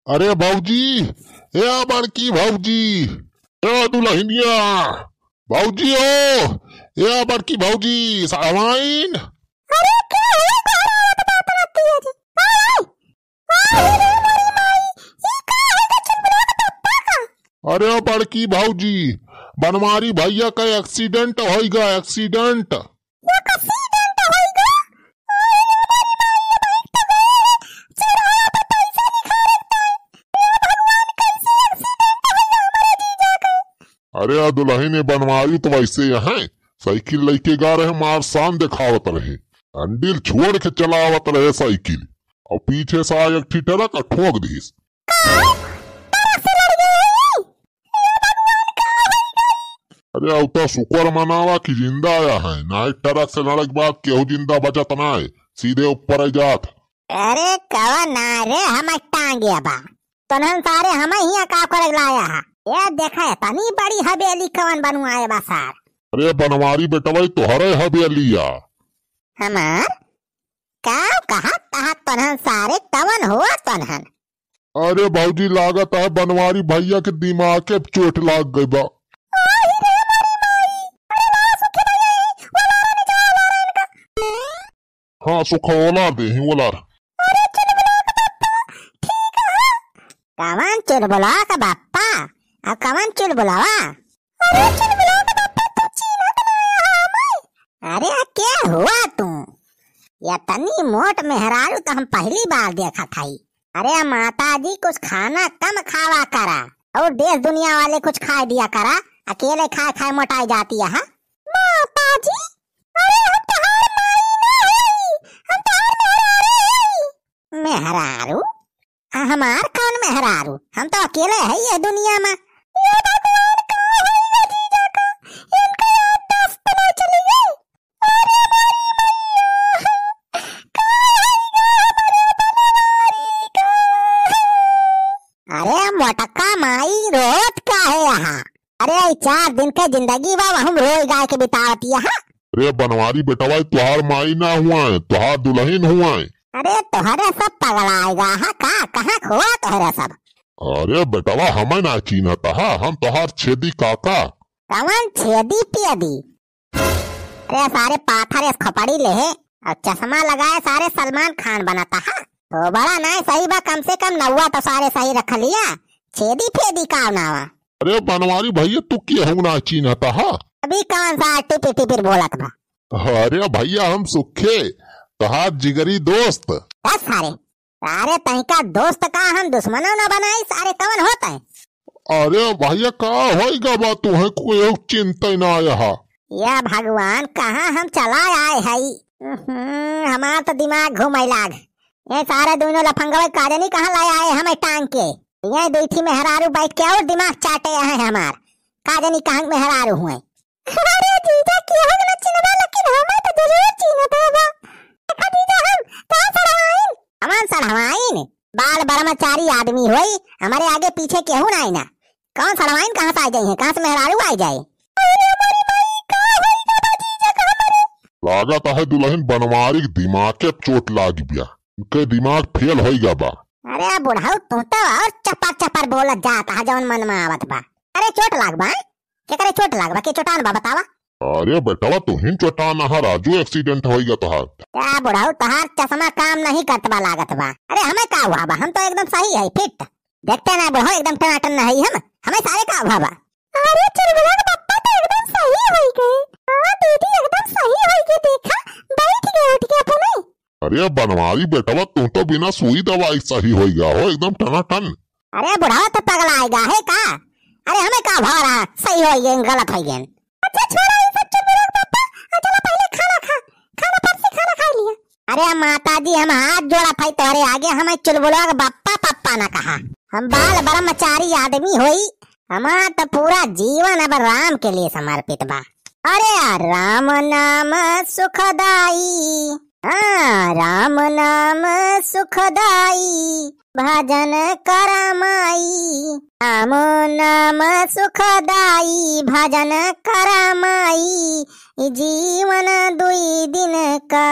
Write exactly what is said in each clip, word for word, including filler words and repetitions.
अरे भौजी, ए बड़की भौजी, ए दुलहिनिया, भौजी हो, ए बड़की भौजी, सड़वाइन। अरे का है, गोहरावत बात रहती है जी? आय, आय। आय रे मोरी माई, ई का है ग चुलबुला के पप्पा का? अरे बड़की भौजी, बनवारी भैया का accident होइगा, accident। एक accident होइगा? आय रे मोरी माई, ये बैठ तो गए रे, चढ़ावा पर पैसा निकालत है। हे भगवान, कैसे accident होइगा हमारे जीजा का? अरे आ दुलहिन, बनवारी तो वैसे यहाँ साइकिल लइके गा रहे, मार शान देखावत रहे, handle छोड़ के चलावत रहे साइकिल, और पीछे से आ एक ठी ट्रक और ठोक दीस। अरे अवता शुक्र मनावा कि जिंदा आया है, ना एक ट्रक से लड़क बाद केहू जिंदा बचत ना है, सीधे ऊपर ही जात। अरे कवा ना रे, हम टांगे बा। तोन्हन सारे हमइ हियाँ का करे लाया हा? ए देखा, एतनी बड़ी हवेली कवन बनवाए बा सार। अरे बनवारी बेटवा, ई तोहरे हवेलिया। हमार? का कहा, कहा तोन्हन सारे, कवन हुआ तोन्हन? अरे भौजी, लागत है बनवारी भैया के दिमाग के चोट लाग गई बा। आही रे मोरी माई, अरे बड़ा सुखी भैया, ई वाला रे, जा वाला रे इनका। हाँ, सुखा ओलार देही, ओलार। अरे चुलबुला के बप्पा, ठीक है? कवन चुलबुला के बप्पा? अब कवन चुलबुलावा? अरे चुलबुला के बप्पा, तू चीन्हत नाहीं है हमें? अरे के हुआ तू? एतनी मोट मेहरारू तो हम पहली बार देखत हई। अरे माता जी, कुछ खाना कम खावा करा और देश दुनिया वाले कुछ खाए दिया करा, अकेले खाए खाए मोटाई जाती है। माता जी, अरे हम तोहार माई ना हई, हम तोहार मेहरारू हई। मेहरारू? आ, हमार कौन मेहरारू? हम तो अकेले हई ये दुनिया में। ये भगवान, का होई रे जीजा का? इनका याददाश्त तो ना चली गई? अरे मोरी मैया, का होई रे हमारे बनवारी का? अरे मोटका माई, रोत काहे यहाँ? अरे, ई चार दिन के जिंदगी बा, वहुम रोई गाय के बितावतिया हा। अरे बनवारी बेटवा, ई तोहार माई ना हुआ है, तोहार दुलहिन हुआ है। अरे तोहरे सब पगलाए गा हा का? कहाँ खोआ तोहरे सब? अरे बेटवा, हमें ना चीन्हत हा, हम तोहार छेदी काका। कवन छेदी पेदी? अरे सारे पाथर एस खोपड़ी लेहे और चश्मा लगाए सारे सलमान खान बनत हा। तो बड़ा नाय सही बा, कम से कम नौवा तो सारे सही रख लिया। छेदी फेदी का नावा? अरे बनवारी भैया, तू केहू ना चीन्हत हा। अभी कौन सा टिपिर टिपिर बोलत बा? अरे भैया, हम सुखे, तोहार जिगरी दोस्त। बस सारे, अरे तनिका दोस्त का हम दुश्मनो न बनाई, सारे कवन होत है? अरे भैया, का होइगा बा, तुहे कोई चिंता ना आया हा। या भगवान, कहाँ हम चला आए हई? उहुं, हमार तो दिमाग घूमे लाग। ये सारे दोनों लफंगवे का जानी कहाँ लाए आए हमें टांग के। ये दुई ठी मेहरारू बैठ के और दिमाग चाटे हैं हमार। का जानी कहाँ मेहरारू हुए। अरे जीजा, केहू के ना चिन्हबा, लेकिन हमें तो जरूर चिन्हत होबा। देखा जीजा, हम का सड़वाइन? कवन सड़वाइन? बाल ब्रह्मचारी आदमी होई, हमारे आगे पीछे केहू ना आई ना। कौन सड़वाइन कहाँ से आ जाई है, कहाँ से मेहरारू आ जाए? अरे मोरी माई, का होई बाबा जीजा का हमारे? लागत है दुलहिन बनवारी के दिमाग के चोट लाग गया, इनके दिमाग फेल होई गा बा। अरे बुढ़ऊ, तू तो और चपर चपर बोलत जात है, जौन मन में आवत बा। अरे चोट लाग बा, हैं? केकरे चोट लाग बा? के चोटान बा बतावा? अरे बेटवा, तुहिन चोटान हा राजू, accident होइगा तोहार। का बुढ़ऊ, तोहार चश्मा काम नहीं करत बा लागत बा। अरे हमें का हुआ बा, हम तो एकदम सही है, fit। देखते ना बुढ़ऊ, एकदम टनाटन है हम, हमें सारे का हुआ बा। अरे चुलबुला के पप्पा तो एकदम सही होई गए। हाँ दीदी, एकदम सही होई गए, देखा बैठ गए उठ के अपने। अरे बनवारी बेटवा, तू तो बिना सुई दवाई सही होइगा हो, एकदम टनाटन। अरे बुढ़वा तो पगलाइगा है का? अरे हमें का भा रहा, सही होई गए, गलत होई गए। अच्छा छोड़ा ये सब चुलबुला के पप्पा, आ चला पहले खाना खा, खाना पर से खाना खा लिया। अरे माता जी, हम हाथ जोड़ा था तोहरे आगे, हमें चुलबुला के बप्पा पप्पा ना कहा। हम बाल ब्रह्मचारी आदमी होई, हमार तो पूरा जीवन अब राम के लिए समर्पित बा। अरे राम नाम सुखदाई, हाँ, राम नाम सुखदाई, भजन कर माई। राम नाम सुखदाई, भजन कर माई, ई जीवन दुई दिन का।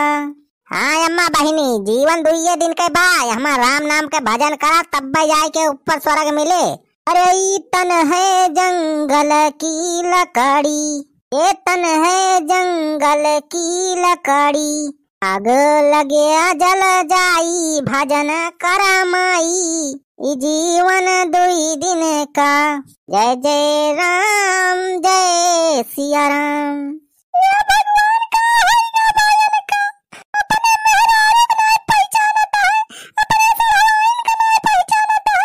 हाँ अम्मा बहिनी, जीवन दुइये दिन के बा, हमार राम नाम के भजन करा, तब्बे जाए के ऊपर स्वर्ग मिले। अरे ई तन है जंगल की लकड़ी, ये तन है जंगल की लकड़ी, आग लगे जल जाई, भजन करा माई, ई जीवन दुई दिन का। जय जय राम, जय सिया राम। ए भगवान, का होइगा बा इनका? अपने मेहरारू के नाय पहिचानत है, अपने ससुराइन के नाय पहिचानत है।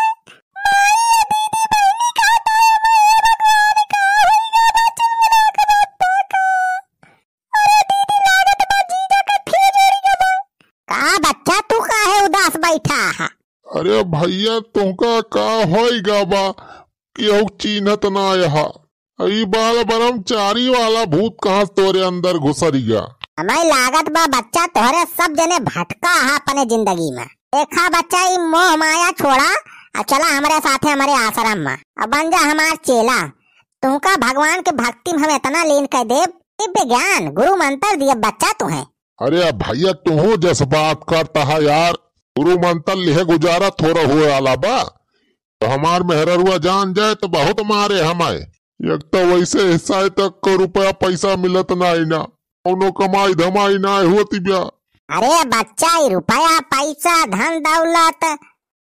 माई, ए दीदी, बहिनी, का होइगा बा? ए भगवान, का होइगा बा? चिलमिला के बप्पा का। अरे दीदी, लागत बा जीजा के fuse उड़ि गवा। का बच्चा, तू काहे उदास बैठा हा? अरे भइया, तोहका का होइगा बा? केहू चीन्हत नाय हा। ई बाल ब्रह्मचारी वाला भूत कहाँ से तोरे अंदर घुसरिगा? हमें लागत बा बच्चा, तोहरे सब जने भटका हा अपने जिंदगी में। देखा बच्चा, ई मोह माया छोड़ा, आ चला हमरे साथे हमरे आश्रम में, अब बन जा हमार चेला। तुहका भगवान के भक्ति में हम इतना लीन कर देब, दिव्य ज्ञान, गुरु मंत्र दिए बच्चा तुहे। अरे भइया, तुहू जस बात करता है यार, गुरु मंत्र लिहे गुजारा थोड़ा हुए वाला बा। तो हमार मेहररुआ जान जाए तो बहुत मारे हमाए। एक तो वैसे हिस्सा तक को रुपया पैसा मिलत नाई ना, कौनो कमाई धमाई नाई होती ब्या। अरे बच्चा, ई रुपया पैसा धन दौलत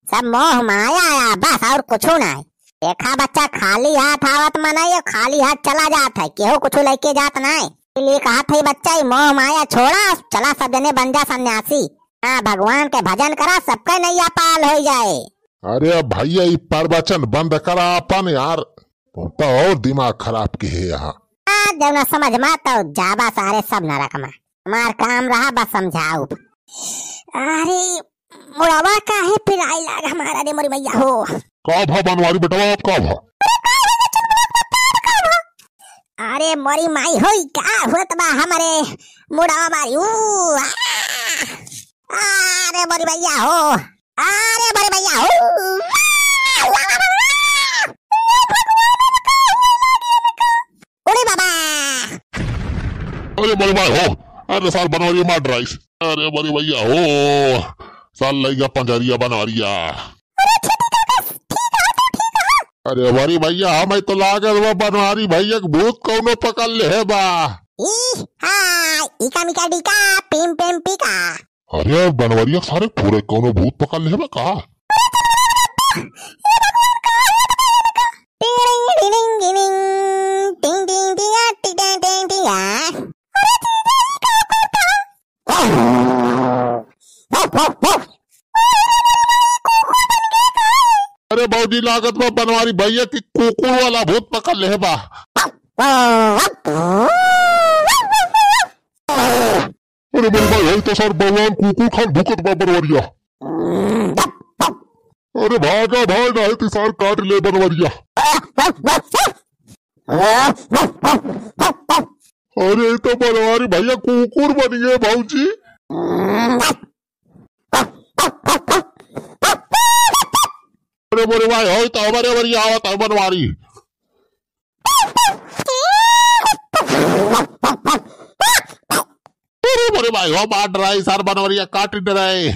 सब मोह माया आया बस, और कुछ नाई। देखा बच्चा, खाली हाथ आवत मनई, खाली हाथ चला जात है, केहू कुछ लेके जात नाई। इसलिए कहत है बच्चा, ई मोह माया छोड़ा, चला सब जने बन जा सन्यासी। हाँ, भगवान के भजन करा, सबके नैया पाल हो जाए। अरे भइया, ई प्रवचन बंद करा आपन यार, तू तो और दिमाग खराब किहे यहाँ। आ, जौना समझ मा तो जाबा सारे सब नरक मा। हमार काम रहा बस समझाउब। अरे, मुड़वा काहे पिराए लाग हमारा रे मोरी मैया हो। का भा बनवारी बेटवा, आप का भा? अरे मोरी माई होई, का होत बा हमरे मुड़वा मारी? ऊ, आ! अरे मोरी मैया हो, अरे मोरी मैया हो। अरे बाबा। अरे मोरी माई हो, अरे सार बनवारी मार डराइस। अरे मोरी मैया हो, सार लइगा पंजरिया बनवारिया। अरे मोरी भइया, हमें तो लागत बा बनवारी भइया के भूत कौनो पकड़ लेहे बा। ई, हा, इका मिका डिका, पिम पिम पिका। अरे बनवारिया सारे पूरे कौनो भूत पकड़ लेहे बा का? टिंग टिंग टिंग टिंग, टिंग टिंग टिंग, टिंग टिंग टिंग टिंग। अरे भौजी, लागत बा बनवारी भइया की कुकुर वाला भूत पकड़ लेहे बा। अरे बड़े भाई, होई तो सर भगवान कुकुर खान भूकत बा बनवारिया। अरे भागा भाई, नहीं तो सर काट ले बनवारिया। अरे, ई तो बनवारी भइया कुकुर बन गए भौजी। अरे मोरे भाई, होई तो हमारे बरिया आवत है बनवारी। अरे मोरे भाई, हो मार डराई सर बनवरिया, काट डराई।